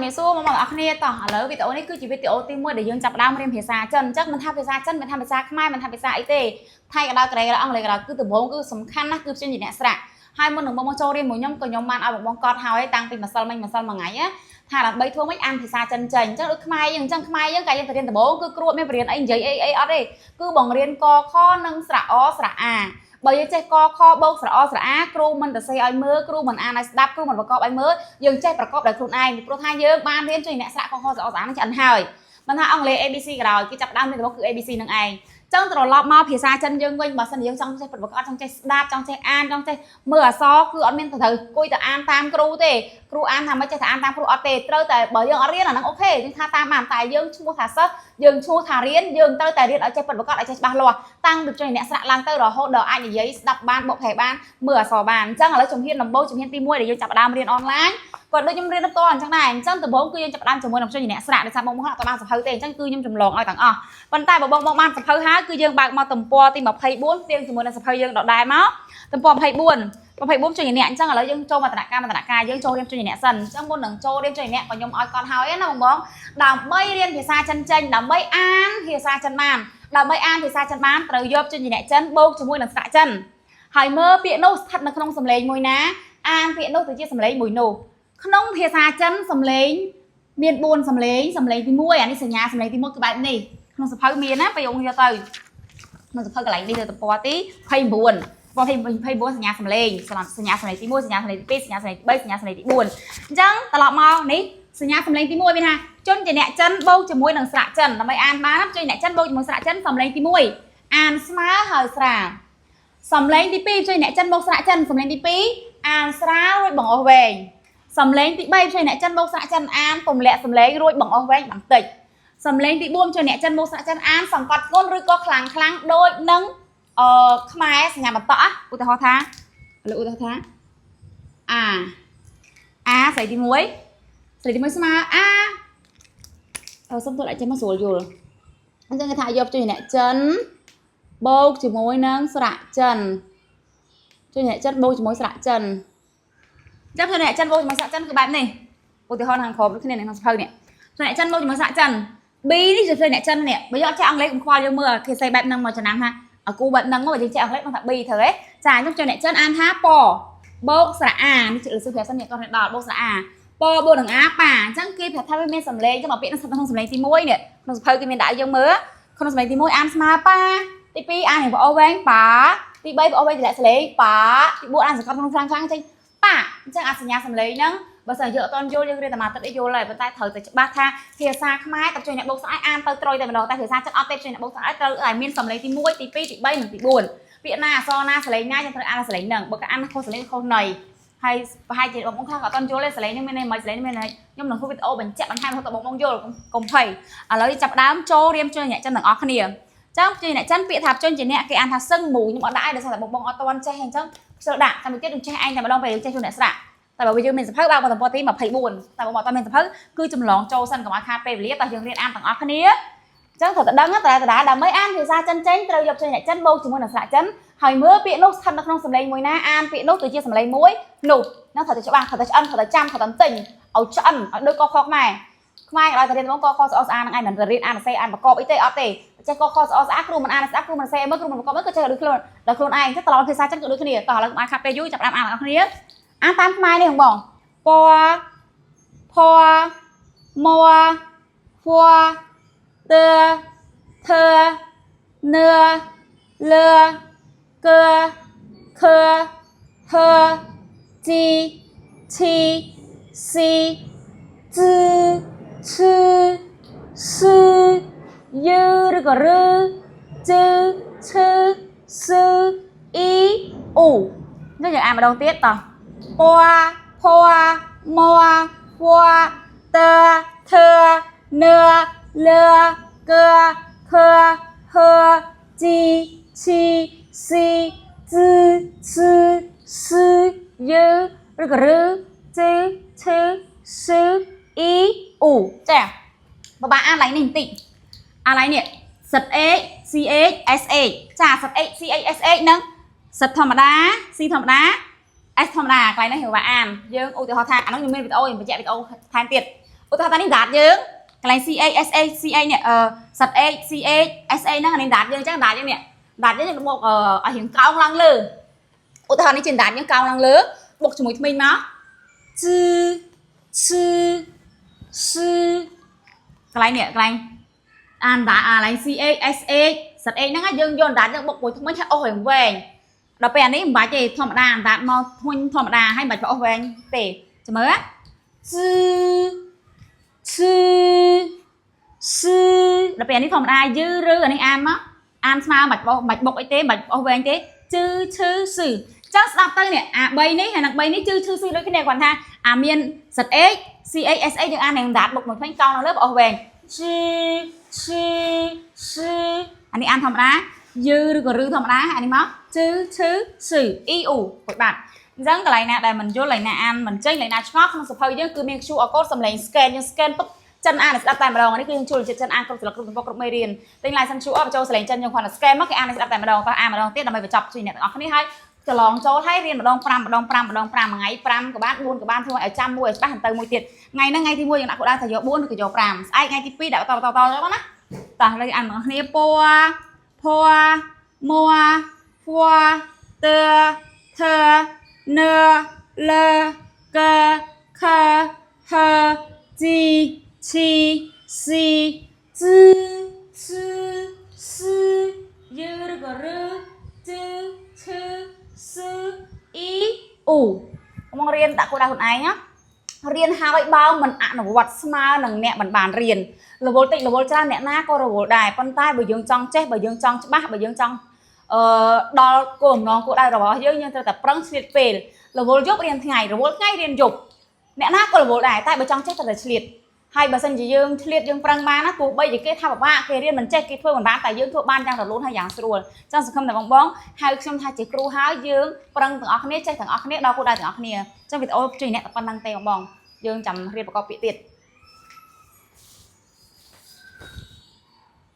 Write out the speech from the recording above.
រាបសួរបងប្អូនទាំងអស់គ្នាតោះឥឡូវវីដេអូនេះគឺជាវីដេអូទី1ដែលយើងចាប់ផ្ដើមរៀនភាសាចិនអញ្ចឹងមិនថាភាសាចិនមិនថាភាសាខ្មែរមិនថាភាសាអីទេថៃក៏ដោយកូរ៉េក៏ដោយអង់គ្លេសក៏ដោយគឺដំបូងគឺសំខាន់ណាស់គឺព្យញ្ជនៈស្រៈហើយមុននឹងបងមកចូលរៀនមួយខ្ញុំក៏ខ្ញុំបានឲ្យបងបងកត់ហើយតាំងពីម្សិលមិញម្សិលមួយថ្ងៃណាថាដើម្បីធ្វើម៉េចអានភាសាចិនចេញអញ្ចឹងដូចខ្មែរយើងអញ្ចឹងខ្មែរយើងកាលយើងទៅរៀនដំបូងគឺគ្រូអត់មានបរៀនអីនិយាយអីអីអត់ទេគឺបង្រៀនកខនិងស្រៈអស្រៈអាបើយើងចេះកខបូកស្រៈអស្រៈអាគ្រូមិនទៅសេឲ្យមើលគ្រូមិនអានឲ្យស្ដាប់គ្រូមិនប្រកបឲ្យមើលយើងចេះប្រកបដោយខ្លួនឯងពីព្រោះថាយើងបានរៀនជួយអ្នកស្រៈកខស្រៈអស្រៈអានឹងឆ្អិនហើយមិនថាអង់គ្លេស ABC ក៏ដោយគេចាប់ផ្ដើមរៀនដំបូងគឺ ABC នឹងឯងចឹងត្រឡប់មកភាសាចិនយើងវិញបើសិនជាយើងចង់ចេះប្រកបចង់ចេះស្ដាប់ចង់ចេះអានចង់ចេះមើលអក្សរគឺអត់មានត្រូវអង្គុយទៅអានតាមគ្រូទេគ្រូអានថាមិនចេះតែអានតាមគ្រូអត់ទេត្រូវតែបើយើងអត់រៀនអាហ្នឹង OK យើងថាតាមបានតែយើងឈ្មោះថាសិស្សយើងឈ្មោះថារៀនយើងត្រូវតែរៀនឲ្យចេះពិតប្រាកដឲ្យចេះច្បាស់លាស់តាំងពីចុះអ្នកស្រៈឡើងទៅរហូតដល់អាចនិយាយស្ដាប់បានបកប្រែបានមើលអក្សរបានអញ្ចឹងឥឡូវជំហានដំបូងជំហានទី1ដែលយើងចាប់ផ្ដើមរៀនអនឡាញក៏ដូចខ្ញុំរៀនផ្ទាល់អញ្ចឹងដែរអញ្ចឹងដំបូងគឺយើងចាប់ផ្ដើមជាមួយនឹងព្យញ្ជនៈស្រៈដោយសារបងប្អូនអត់បានសៀវភៅទេអញ្ចឹងគឺខ្ញុំចម្លងឲ្យទាំងអស់ប៉ុន្តែបើបងបងបានសៀវភៅហើយគឺយើងបើកមកទំព័រទី24ផ្ទៀងជាមួយនឹងសៀវភៅយើងដដែលមកទំព័រ24 24ជួយអ្នកអញ្ចឹងឥឡូវយើងចូលមកតនកម្មតនការយើងចូលរៀនជួយអ្នកសិនអញ្ចឹងមុននឹងចូលរៀនជួយអ្នកក៏ខ្ញុំឲ្យកត់ហើយណាបងបងដើម្បីរៀនភាសាចិនចេញដើម្បីអានភាសាចិនបានដើម្បីអានភាសាចិនបានត្រូវយកជួយអ្នកចិនបូកជាមួយនឹងស្រៈចិនហើយមើលពាក្យនោះស្ថិតនៅក្នុងសំឡេងមួយណាអានពាក្យនោះទៅជាសំឡេងមួយនោះក្នុងភាសាចិនសំឡេងមាន4សំឡេងសំឡេងទី1អានេះសញ្ញាសំឡេងទី1គឺបែបនេះក្នុងសៀវភៅមានណាពេលយើងយកទៅក្នុងសៀវភៅកន្លែងនេះទៅទំព័រទី29ពណ៌29សញ្ញាសំឡេងសញ្ញាសំឡេងទី1សញ្ញាសំឡេងទី2សញ្ញាសំឡេងទី3សញ្ញាសំឡេងទី4អញ្ចឹងត្រឡប់មកនេះសញ្ញាសំឡេងទី1មានថាជនជាអ្នកចិនបូកជាមួយនឹងស្រៈចិនដើម្បីអានបានជនអ្នកចិនបូកជាមួយស្រៈចិនសំឡេងទី1អានស្មើហើយស្រាលសំឡេងទី2ជនអ្នកចិនបូកស្រៈចិនសំឡេងទី2អានស្រាលរួចបង្អស់វែងសំឡេងទី3ជនអ្នកចិនបូកស្រៈចិនអានទម្លាក់សំឡេងរួចបង្អស់វែងបន្តិចសំឡេងទី4ជនអ្នកចិនបូកស្រៈចិនអានសង្កត់ធ្ងន់ឬក៏ខ្លាំងខ្លាំងដូចនឹងអឺខ្មែរសញ្ញាបន្តឧទាហរណ៍ថាលើឧទាហរណ៍ថាអាអាស្រីទី1ស្រីទី1ស្មើអាអឺសុំទោសអាចចេះមកស្រួលយល់អញ្ចឹងគេថាយកជួយអ្នកចិនបូកជាមួយនឹងស្រៈចិនជួយអ្នកចិនបូកជាមួយស្រៈចិនអញ្ចឹងជួយអ្នកចិនបូកជាមួយស្រៈចិនគឺបែបនេះឧទាហរណ៍ខាងក្រោមដូចគ្នានៅក្នុងសៀវភៅនេះជួយអ្នកចិនបូកជាមួយស្រៈចិន B នេះជាជួយអ្នកចិននេះបើយកចេះអង់គ្លេសកុំខ្វល់យើងមើលគេសេបែបហ្នឹងមកចំណាំថាអាគូបែបហ្នឹងមកបើយើងចេះអង់គ្លេសមកថា B ត្រូវទេចាអញ្ចឹងជួយអ្នកចិនអានថាពបូកស្រៈអានេះជាលឺប្រាប់សិននេះគាត់ដល់បូកស្រៈអាពបូកនឹងអាប៉ាអញ្ចឹងគេប្រាប់ថាវាមានសំឡេងចឹងមកពាក្យនឹងស្ថិតក្នុងសំឡេងទី1នេះក្នុងសៀវភៅគេមានដាក់ឲ្យយើងមើលក្នុងសំឡេងទី1អានស្មើប៉ាទី2អានប្អូវែងប៉ាទី3ប្អូវែងតម្លាក់សំឡេងប៉ាទី4អានសង្កត់ក្នុងខ្លាំងខ្លាំងចេញប៉ាអញ្ចឹងអាសញ្ញាសំឡេងហ្នឹងបើសិនយើងអត់តន់យល់យើងរៀនតែមកទឹកអីយល់ហើយប៉ុន្តែត្រូវតែច្បាស់ថាភាសាខ្មែរតែជួយអ្នកបូកស្អាតអានទៅត្រុយតែម្ដងតែភាសាចិនអត់ទេជួយអ្នកបូកស្អាតត្រូវតែមានសំឡេងទី1ទី2ទី3និងទី4ពាក្យណាអក្សរណាសលេងណាយើងត្រូវអានសលេងហ្នឹងបើគេអានខុសសលេងខុសន័យហើយប្រហែលជាបងប្អូនខ្លះក៏អត់តន់យល់ទេសលេងនេះមានន័យមិនសលេងនេះមានន័យខ្ញុំនឹងធ្វើវីដេអូបញ្ជាក់បន្ថែមរហូតដល់បងប្អូនយល់កុំភ័យឥឡូវចាប់ដើមចូលរៀនជួយអ្នកចិនទាំងអស់គ្នាចឹងជួយអ្នកចិនពាក្យថាជនជាអ្នកគេអានថាសឹងមូខ្ញុំអត់ដាក់ឯងដោយសារតែបងបងអត់តន់ចេះអញ្ចឹងខ្ជិលដាក់ចាំទៀតនឹងចេះឯងតែម្ដងពេលយើងចេះជួយអ្នកស្រាក់តែបើយើងមានសៀវភៅបើកមកទំព័រទី24តែបើមកអត់មានសៀវភៅគឺចម្លងចូលសិនកុំឲ្យខាតពេលវេលាតោះយើងរៀនអានទាំងអស់គ្នាចឹងត្រូវតែដឹងតែដដែលដើម្បីអានភាសាចិនចេញត្រូវយកចេញអ្នកចិនបូកជាមួយនឹងស្រៈចិនហើយមើលពាក្យនោះស្ថិតនៅក្នុងសំឡេងមួយណាអានពាក្យនោះទៅជាសំឡេងមួយនោះហ្នឹងត្រូវតែច្បាស់ត្រូវតែឆ្អិនត្រូវតែចាំត្រូវតែទិញឲ្យឆ្អិនឲ្យដូចកខខ្មែរខ្មែរក៏ដោយតែរៀនបងកខស្អស្អាហ្នឹងឯងមិនរៀនអានសរសេរអានប្រកបអីទេអត់ទេចេះកខស្អស្អាគ្រូមិនអានស្ដាប់គ្រូមិនសរសេរមើលគ្រូមិនប្រកបមើលក៏ចេះដូចខ្លួនដល់ខ្លួនឯងចឹងត្រឡប់ភាសាចិនក៏ដូចគ្នាតោះឥឡូវកុំឲ្យខាត់ពេលយូរចាប់ផ្ដើមអានទាំងអស់គ្នាអានតាមខ្មែរនេះបងពផមហ្វតធនលកខហជីឈីស៊ីจืឈឺសឺយឺឬក៏រឺជឺឈឺសឺអ៊ីអ៊ូអញ្ចឹងយើងអានម្ដងទៀតតោះពផមហ្វតធនលកខហជីឈីស៊ីจืឈឺសឺយឺឬក៏រឺជឺឈឺសឺអ៊ីអ៊ូចាបបាអានឡើងនេះបន្តិចអានឡើងនេះសិត H C H S H ចាសិត H C H S H ហ្នឹងសិតធម្មតា C ធម្មតា S ធម្មតាកន្លែងនេះហៅថាអានយើងឧទាហរណ៍ថាអានោះខ្ញុំមានវីដេអូខ្ញុំបញ្ជាក់វីដេអូថែមទៀត ឧទាហរណ៍ថានេះដាតយើងកន្លែង C H S H C H នេះអឺសត្វ H C H S A ហ្នឹងអានេះដាតយើងអញ្ចឹងដាតយើងនេះដាតយើងយើងមកឲ្យរៀងកោងឡើងលើឧទាហរណ៍នេះជាដាតយើងកោងឡើងលើបុកជាមួយធ្មេញមកជឺឈឺឈឺកន្លែងនេះកន្លែងអានដាអាកន្លែង C H S H សត្វ H ហ្នឹងយើងយកដាតយើងបុកមួយធ្មេញឲ្យអស់រៀងវែងដល់ពេលអានេះមិនបាច់ទេធម្មតាដាតមកធ្មេញធម្មតាហើយមិនបាច់ប្រអស់វែងទេចាំមើលជឺឈឺឈឺដល់ពេលអានេះធម្មតាយឺឬអានេះអានមកអានស្មើមិនបាច់បោះមិនបាច់បុកអីទេមិនបាច់អស់វែងទេជឺឈឺស៊ឺចឹងស្ដាប់ទៅនេះអា3នេះហើយនឹង3នេះជឺឈឺស៊ឺដូចគ្នាគាត់ថាអាមានសត្វ H C H S H យើងអាននឹងដាតបុកមួយផ្សេងកោងនៅលើប្រអស់វែងឈឺឈឺឈឺអានេះអានធម្មតាយឺឬក៏ឬធម្មតាអានេះមកជឺឈឺស៊ឺ E U រួចបាត់អញ្ចឹងកន្លែងណាដែលមិនយល់កន្លែងណាអានមិនចេញកន្លែងណាឆ្ងល់ក្នុងសភៅយើងគឺមាន QR code សំឡេង scan យើង scan ពុបចិនអានឲ្យស្ដាប់តែម្ដងនេះគឺយើងជួយចិត្តចិនអានគ្រប់ស្លឹកគ្រប់ទំព័រគ្រប់មេរៀនទិញ license QR បញ្ចូលសំឡេងចិនយើងគ្រាន់តែ scan មកគេអានឲ្យស្ដាប់តែម្ដងតោះអានម្ដងទៀតដើម្បីបញ្ចប់ជួយអ្នកទាំងអស់គ្នាហើយច្រឡងចូលហើយរៀនម្ដង5ម្ដង5ម្ដង5មួយថ្ងៃ5ក៏បាន4ក៏បានធ្វើឲ្យចាំមួយឲ្យច្បាស់ទៅមួយទៀតថ្ងៃហ្នឹងថ្ងៃទី1យើងដាក់គោលដៅថាយក4ឬក៏យក5ស្អែកថ្ងៃទី2ដាក់បន្តបន្តតទៅណាតោះឥឡូវអានទាំងអស់គ្នាពណ៌ភ័មួហ្វតើធនលកខហជីឈីស៊ីជឺឈឺសឺយឺឬក៏ឬជឺឈឺសឺអ៊ីអ៊ូមករៀនដាក់គោលដៅខ្លួនឯងណារៀនហើយបើមិនអនុវត្តស្មើនឹងអ្នកមិនបានរៀនរវល់តិចរវល់ច្រើនអ្នកណាក៏រវល់ដែរប៉ុន្តែបើយើងចង់ចេះបើយើងចង់ច្បាស់បើយើងចង់អឺដល់គោលបំណងគោលដៅរបស់យើងយើងត្រូវតែប្រឹងឆ្លៀតពេលរវល់យប់រៀនថ្ងៃរវល់ថ្ងៃរៀនយប់អ្នកណាក៏រវល់ដែរតែបើចង់ចេះត្រូវតែឆ្លៀតហើយបើសិនជាយើងឆ្លៀតយើងប្រឹងបានណាទោះបីជាគេថាពិបាកគេរៀនមិនចេះគេធ្វើមិនបានតែយើងធ្វើបានយ៉ាងរលូនហើយយ៉ាងស្រួលចង់សង្ឃឹមតែបងបងហៅខ្ញុំថាជាគ្រូហើយយើងប្រឹងទាំងអស់គ្នាចេះទាំងអស់គ្នាដល់គោលដៅទាំងអស់គ្នាចឹងវីដេអូជួយអ្នកតែប៉ុណ្្នឹងទេបងបងយើងចាំរៀនប្រកបពាក្យទៀត។